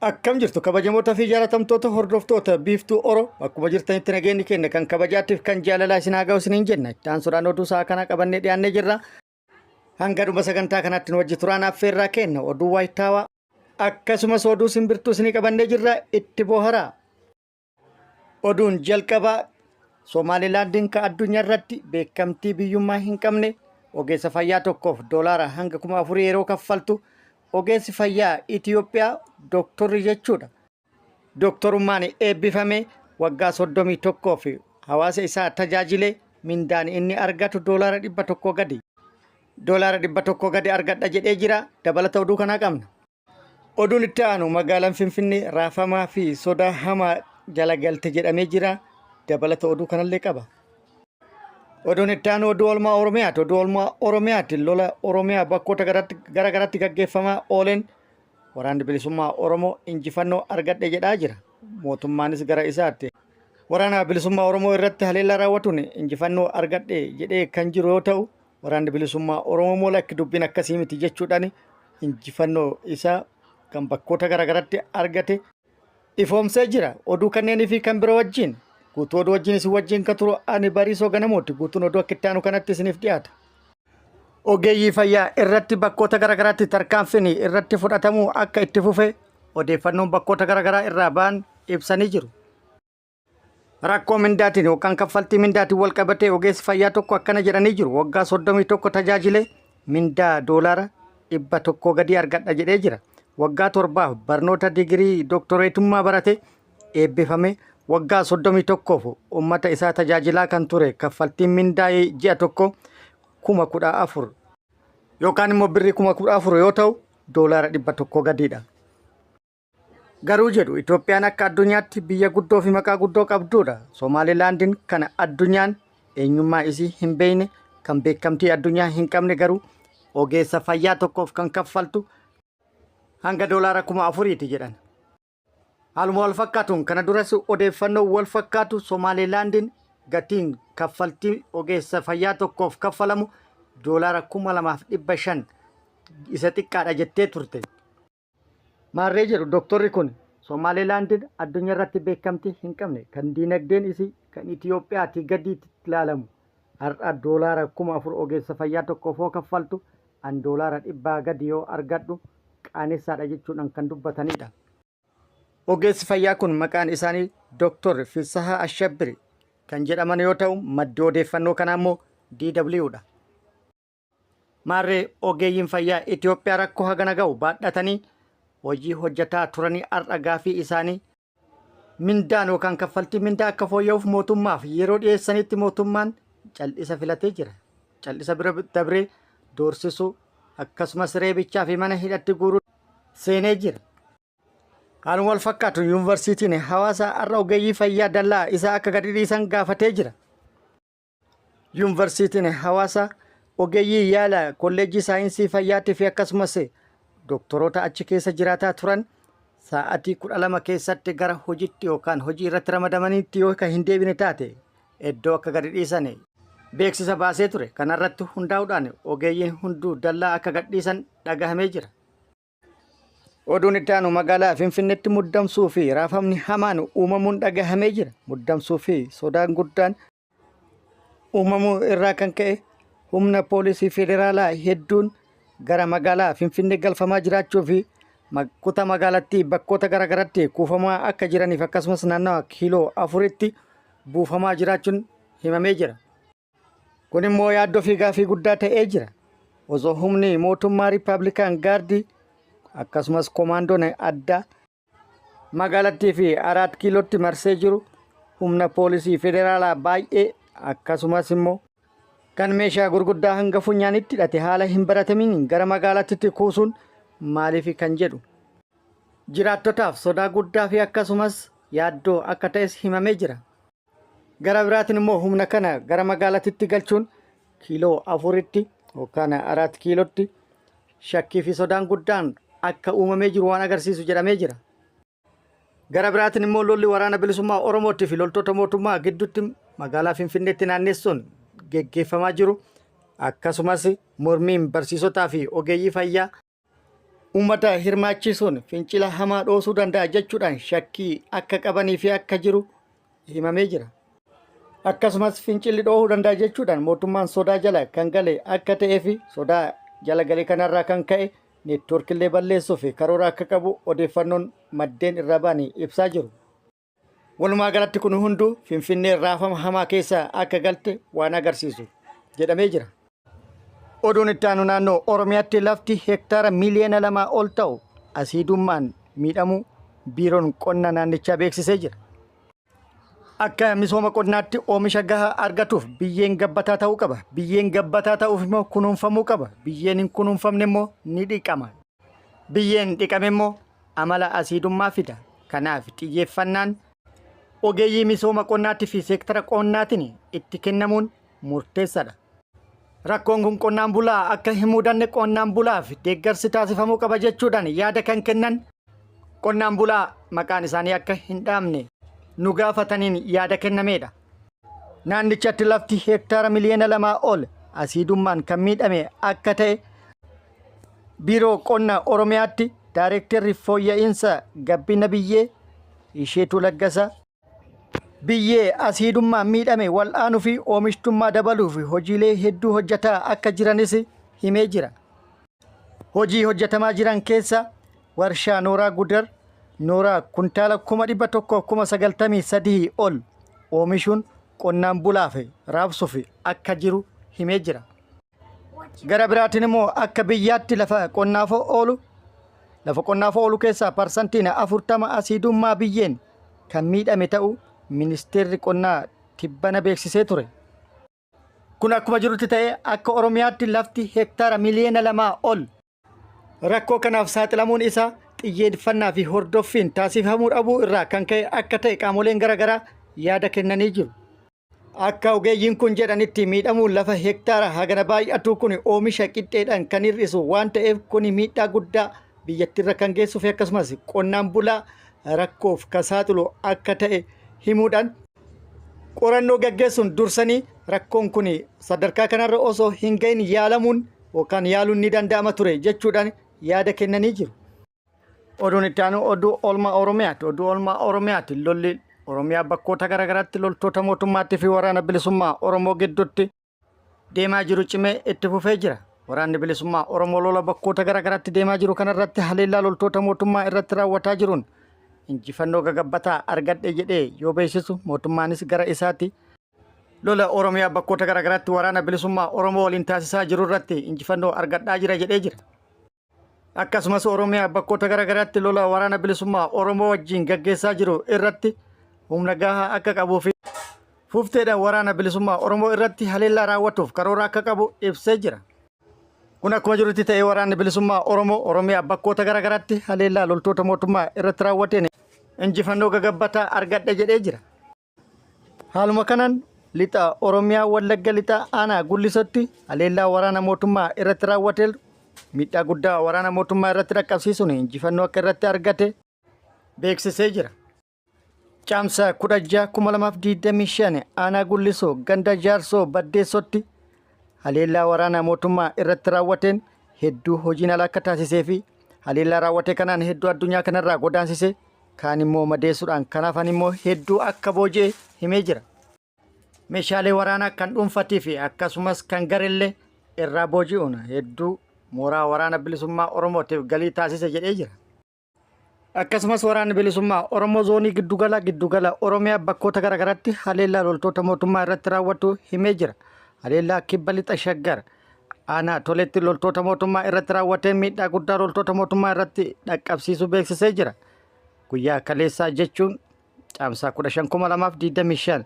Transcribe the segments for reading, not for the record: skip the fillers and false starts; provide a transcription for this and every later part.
Akkam jirtu kabajamoota fi jaalatamtoota hordoftoota Biiftuu Oro, akkuma jirtanitti nageenyi keenya kan kabajaatiif kan jaalalaa isin haa ga'u isiniin jenna. Itti aansuudhaan oduu sa'a kanaa qabannee dhiyaannee jirra. Hanga dhuma sagantaa kanaatti nu wajji turaan affeerraa kenna. Oduu waayitaawaa akkasumas oduu simbirtuu isinii qabannee jirra, itti boharaa. Oduun jalqabaa Somaalilaandiin ka addunyaa irratti beekamtii biyyummaa hin qabne ogeessa fayyaa tokkoof doolaara hanga 4,000 yeroo kaffaltu, ogeessi fayyaa Itiyoophiyaa dooktorri jechuudha. Dooktorummaan eebbifame waggaa 31 fi hawaasa isaa tajaajile mindaan inni argatu doolaara 100 gadi. Doolaara 100 gadi argadha jedhee jira. Dabalata oduu kanaa qabna. Oduun itti aanu magaalaan Finfinnee raafamaa fi sodaa hamaa jala galte jedhamee jira. Dabalata oduu kanallee qaba. Oduun itti aanu oduu oolmaa Oromiyaati. Oduu oolmaa Oromiyaati lola Oromiyaa bakkoota gara garaatti gaggeeffamaa ooleen waraanni bilisummaa Oromoo injifannoo argadhe jedhaa jira. Mootummaanis gara isaatti waraana bilisummaa Oromoo irratti haleellaa raawwatuun injifannoo argadhe jedhee kan jiru yoo ta'u, Waraanni Bilisummaa Oromoo immoo lakki, dubbiin akkasii miti jechuudhaan injifannoo isaa kan bakkoota garaagaraatti argate ifoomsee jira. Oduu kanneenii fi kan biroo wajjin guutuu oduu wajjin isin wajjin kan turu ani Bariisoo Ganamooti. Guutuun oduu akka itti aanu kanatti isiniif dhiyaata. Ogeeyyii fayyaa irratti bakkoota garaagaraatti tarkaanfiin irratti fudhatamuu akka itti fufe odeeffannoon bakkoota garaagaraa irraa ba'an ibsanii jiru. Rakkoo mindaatiin yookaan kaffaltii mindaatiin wal qabatee ogeessi fayyaa tokko akkana jedhanii jiru. Waggaa 31 tajaajile mindaa doolaara 100 gadi argadha jedhee jira. Waggaa 7f barnoota digirii dooktoreetummaa barate eebbifame waggaa 31f uummata isaa tajaajilaa kan ture kaffaltiin mindaa ji'a tokko 14,000 yookaan immoo birrii 14,000 yoo ta'u doolaara 100 gadiidha. Garuu jedhu, Itoophiyaan akka addunyaatti biyya guddoo fi maqaa guddoo qabduudha. Somaalilaandiin kana addunyaan eenyummaa isii hin beekne, kan beekamtii addunyaa hin qabne, garuu ogeessa fayyaa tokkoof kan kaffaltu hanga doolaara 4,000ti jedhan. Haaluma wal fakkaatuun kana duras odeeffannoo wal fakkaatu Somaalilaandiin gatiin kaffaltii ogeessa fayyaa tokkoof kaffalamu doolaara 2,500 isa xiqqaadha jettee turte. Maarree jedhu doktorri kun, Somaalilaandiin addunyaa irratti beekamtii hin qabne, kan diinagdeen isii kan Itiyoophiyaatii gadiitti ilaalamu, har'a doolaara 4,000 ogeessa fayyaa tokkoof yoo kaffaltu an doolaara dhibbaa gadi yoo argadhu qaanessaadha jechuudhaan kan dubbatanidha. Ogeessi fayyaa kun maqaan isaanii Doktor Fissahaa Ashabbiri kan jedhaman yoo ta'u, maddi odeeffannoo kanaa immoo DW dha. Maarree ogeeyyiin fayyaa Itoophiyaa rakkoo hagana ga'u baadhatanii hojii hojjetaa turanii har'a gaafii isaanii mindaan yookaan kaffaltii mindaa akka fooyya'uuf mootummaaf yeroo dhiyeessanitti mootummaan cal'isa filatee jira. Cal'isa bira dabree doorsisuu akkasumas reebichaa fi mana hidhatti guuruu seenee jira. Haaluma wal fakkaatu yuunivarsiitiin Hawaasaa har'a ogeeyyii fayyaa dallaa isaa akka gadi dhiisan gaafatee jira. Yuunivarsiitiin Hawaasaa ogeeyyii yaala kolleejjii saayinsii fayyaatii fi akkasumas doktoroota achi keessa jiraataa turan sa'aatii 12 keessatti gara hojiitti yookaan hojii irratti ramadamaniitti yoo kan hin deebine taate iddoo akka gadi dhiisan beeksisa baasee ture. Kanarratti hundaa'uudhaan ogeeyyiin hunduu dallaa akka gadhiisan dhagahamee jira. Oduun itti aanu magaalaa Finfinneetti muddamsuu fi raafamni hamaan uumamuun dhagahamee jira. Muddamsuu fi sodaan guddaan uumamuu irraa kan ka'e humna poolisii federaalaa hedduun gara magaalaa Finfinnee galfamaa jiraachuu fi kutaa magaalattii bakkoota garaagaraatti kuufamaa akka jiraniif akkasumas naannawa kiiloo afuritti buufamaa jiraachuun himamee jira. Kun immoo yaaddoo fi gaaffii guddaa ta'ee jira. Osoo humni mootummaa Riippaabilikaan Gaardii akkasumas komaandoon addaa magaalattii fi Araat Kiilootti marsee jiru humna poolisii federaalaa baay'ee akkasumas immoo kan meeshaa gurguddaa hanga funyaanitti hidhate haala hin baratamiin gara magaalattitti kuusuun maaliif kan jedhu jiraattotaaf sodaa guddaa fi akkasumas yaaddoo akka ta'es himamee jira. Gara biraatiin immoo humna kana gara magaalatitti galchuun kiiloo afuritti yookaan Araat Kiilootti shakkii fi sodaan guddaan akka uumamee jiru waan agarsiisu jedhamee jira. Gara biraatiin immoo lolli waraana bilisummaa Oromootii fi loltoota mootummaa gidduutti magaalaa Finfinneetti naannessuun geggeeffamaa jiru akkasumas mormiin barsiisotaa fi ogeeyyii fayyaa Uummata hirmaachisuun fincila hamaa dhoosuu danda'a jechuudhaan shakkii akka qabanii fi akka jiru himamee jira. Akkasumas fincilli dhoohuu danda'a jechuudhaan mootummaan sodaa jala kan gale akka ta'ee fi sodaa jala gale kanarraa kan ka'e neetwoorkillee balleessuuf karoora akka qabu odeeffannoon maddeen irraa ba'anii ibsaa jiru. Walumaa galatti kun hunduu Finfinneen raafama hamaa keessa akka galte waan agarsiisu jedhamee jira. Oduun itti aanu naannoo Oromiyaatti lafti hektaara miiliyoona 2 ol ta'u asiidummaan miidhamuu biiroon qonna naannichaa beeksisee jira. Akka misooma qonnaatti oomisha gahaa argatuuf biyyeen gabbataa ta'uu qaba. Biyyeen gabbataa ta'uuf immoo kunuunfamuu qaba. Biyyeen hin kunuunfamne immoo ni dhiqama. Biyyeen dhiqame immoo amala asiidummaa fida. Kanaaf xiyyeeffannaan ogeeyyii misooma qonnaatii fi seektara qonnaatiin itti kennamuun murteessadha. Rakkoon kun qonnaan bulaa akka hin mudanne qonnaan bulaaf deeggarsi taasifamuu qaba jechuudhaan yaada kan kennan qonnaan bulaa maqaan isaanii akka hin dhaamne nu gaafataniin yaada kennameedha. Naannichatti lafti hektaara miliyoona 2 ol asiidummaan kan miidhame akka ta'e Biiroo Qonna Oromiyaatti Daareektarri Fooyya'iinsa Gabbina Biyyee Isheetuu Laggasaa biyyee asiidummaan miidhame wal'aanuu fi oomishtummaa dabaluuf hojiilee hedduu hojjetaa akka jiranis himee jira. Hojii hojjetamaa jiran keessa warshaa Nooraa Gudar nooraa kuntaala 193,000 ol oomishuun qonnaan bulaaf raabsuuf akka jiru himee jira. Gara biraatiin immoo akka biyyaatti lafa qonnaaf oolu lafa qonnaaf oolu keessaa parsantiin 40 asiidummaa biyyeen kan miidhame ta'uu ministeerri qonnaa tibbana beeksisee ture. Kun akkuma jirutti ta'ee akka Oromiyaatti lafti hektaara miliyoona 2 ol rakkoo kanaaf saaxilamuun isaa xiyyeeffannaa fi hordoffiin taasifamuu dhabuu irraa kan ka'e akka ta'e qaamoleen garaagaraa yaada kennanii jiru. Akka ogeeyyiin kun jedhanitti miidhamuun lafa hektaara hagana baay'atu kun oomisha qixxeedhaan kan hir'isu waan ta'eef kun miidhaa guddaa biyyattiirra kan geessuu fi akkasumas qonnaan bulaa rakkoof kan saaxilu akka ta'e himuudhaan qorannoo gaggeessuun dursanii rakkoon kun sadarkaa kanarra osoo hin gahin yaalamuun yookaan yaaluun ni danda'ama ture jechuudhaan yaada kennanii jiru. Oduun itti aanu oduu oolmaa Oromiyaati. Oduu oolmaa Oromiyaati. Lolli Oromiyaa bakkoota garaagaraatti loltoota mootummaattii fi waraana bilisummaa Oromoo gidduutti deemaa jiru cimee itti fufee jira. Waraanni bilisummaa Oromoo lola bakkoota garaagaraatti deemaa jiru kanarratti haleellaa loltoota mootummaa irratti raawwataa jiruun injifannoo gagabbataa argadhe jedhee yoo beeksisu mootummaanis gara isaatti lola Oromiyaa bakkoota garaagaraatti waraana bilisummaa Oromoo waliin taasisaa jiru irratti injifannoo argadhaa jira jedhee jira. Akkasumas Oromiyaa bakkoota garaagaraatti lola waraana bilisummaa Oromoo wajjin gaggeessaa jiru irratti humna gahaa akka qabuu fi fufteedhaan waraana bilisummaa Oromoo irratti haleellaa raawwatuuf karoora akka qabu ibsee jira. Kun akkuma jirutti ta'ee waraanni bilisummaa Oromoo Oromiyaa bakkoota garaagaraatti haleellaa loltoota mootummaa irratti raawwateen injifannoo gagabbataa argadhe jedhee jira. Haaluma kanaan lixa Oromiyaa Wallagga lixaa aanaa Gullisootti haleellaa waraana mootummaa irratti raawwate miidhaa guddaa waraana mootummaa irratti dhaqqabsiisuun injifannoo akka irratti argate beeksisee jira. Caamsaa 16,2025 aanaa Gullisoo ganda Jaarsoo Baddeessootti haleellaa waraana mootummaa irratti raawwateen hedduu hojiin ala akka taasisee fi haleellaa raawwate kanaan hedduu addunyaa kanarraa godaansise kaan immoo madeessuudhaan kan hafan immoo hedduu akka booji'e himee jira. Meeshaalee waraanaa kan dhuunfatii fi akkasumas kan gareellee irraa booji'uun hedduu mooraa waraana bilisummaa Oromootiif galii taasise jedhee jira. Akkasumas waraanni bilisummaa Oromoo zoonii giddugala giddugala Oromiyaa bakkoota garaagaraatti haleellaa loltoota mootummaa irratti raawwatu himee jira. Haleellaa kibba lixa shaggar aanaa toletti loltoota mootummaa irratti raawwateen miidhaa guddaa loltoota mootummaa irratti dhaqqabsiisuu beeksisee jira. Guyyaa kaleessaa jechuun caamsaa 15,2025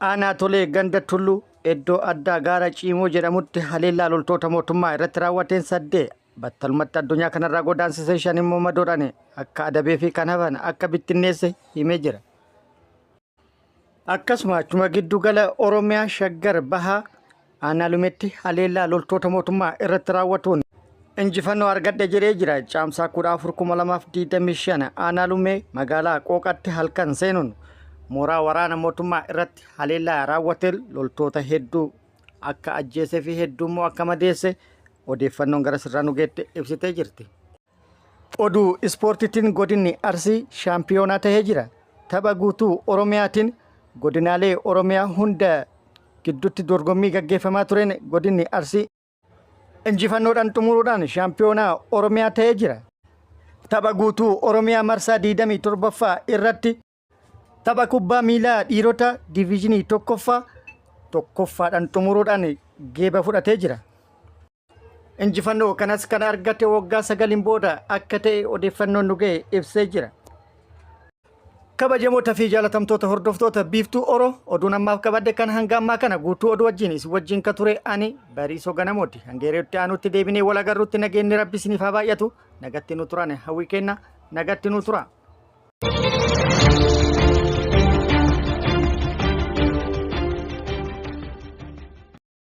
aanaa tolee ganda tulluu iddoo addaa gaara ciimoo jedhamutti haleellaa loltoota mootummaa irratti raawwateen saddee battalumatti addunyaa kanarraa godaansisee shan immoo madoodhaan akka adabee fi kan hafan akka bittinneesse himee jira. Akkasuma achuma giddu gala Oromiyaa Shaggar Bahaa aanaa Lumetti haleellaa loltoota mootummaa irratti raawwatuun injifannoo argadhe jedhee jira. Caamsaa 14,2025 aanaa Lumee magaalaa Qooqatti halkan seenuun mooraa waraana mootummaa irratti haleellaa raawwatee loltoota hedduu akka ajjeesee fi hedduu immoo akka madeesse odeeffannoon gara sirraa nu geette ibsitee jirti. Oduu ispoortiitiin godinni Arsii shaampiyoonaa tahee jira. Tapha guutuu Oromiyaatiin godinaalee Oromiyaa hunda gidduutti dorgommii gaggeeffamaa tureen godinni Arsii injifannoodhaan xumuruudhaan shaampiyoonaa Oromiyaa ta'ee jira. Tapha guutuu Oromiyaa marsaa 27ffaa irratti tapha kubbaa miilaa dhiirota diviizhinii tokkoffaa tokkoffaadhaan xumuruudhaan geeba fudhatee jira. Injifannoo kanas kan argate waggaa sagaliin booda akka ta'e odeeffannoon nu ga'e ibsee jira. Kabajamoota fi jaalatamtoota hordoftoota Biiftuu Oro, oduun ammaaf qabadde kan hanga ammaa kana. Guutuu oduu wajjin isin wajjin ka ture ani Bariisoo Ganamooti. Hanga yerootti aanutti deebinee wal agarruutti nageenyi Rabbi isiniif haa baay'atu. Nagatti nu turan hawwii kenna, nagatti nu tura.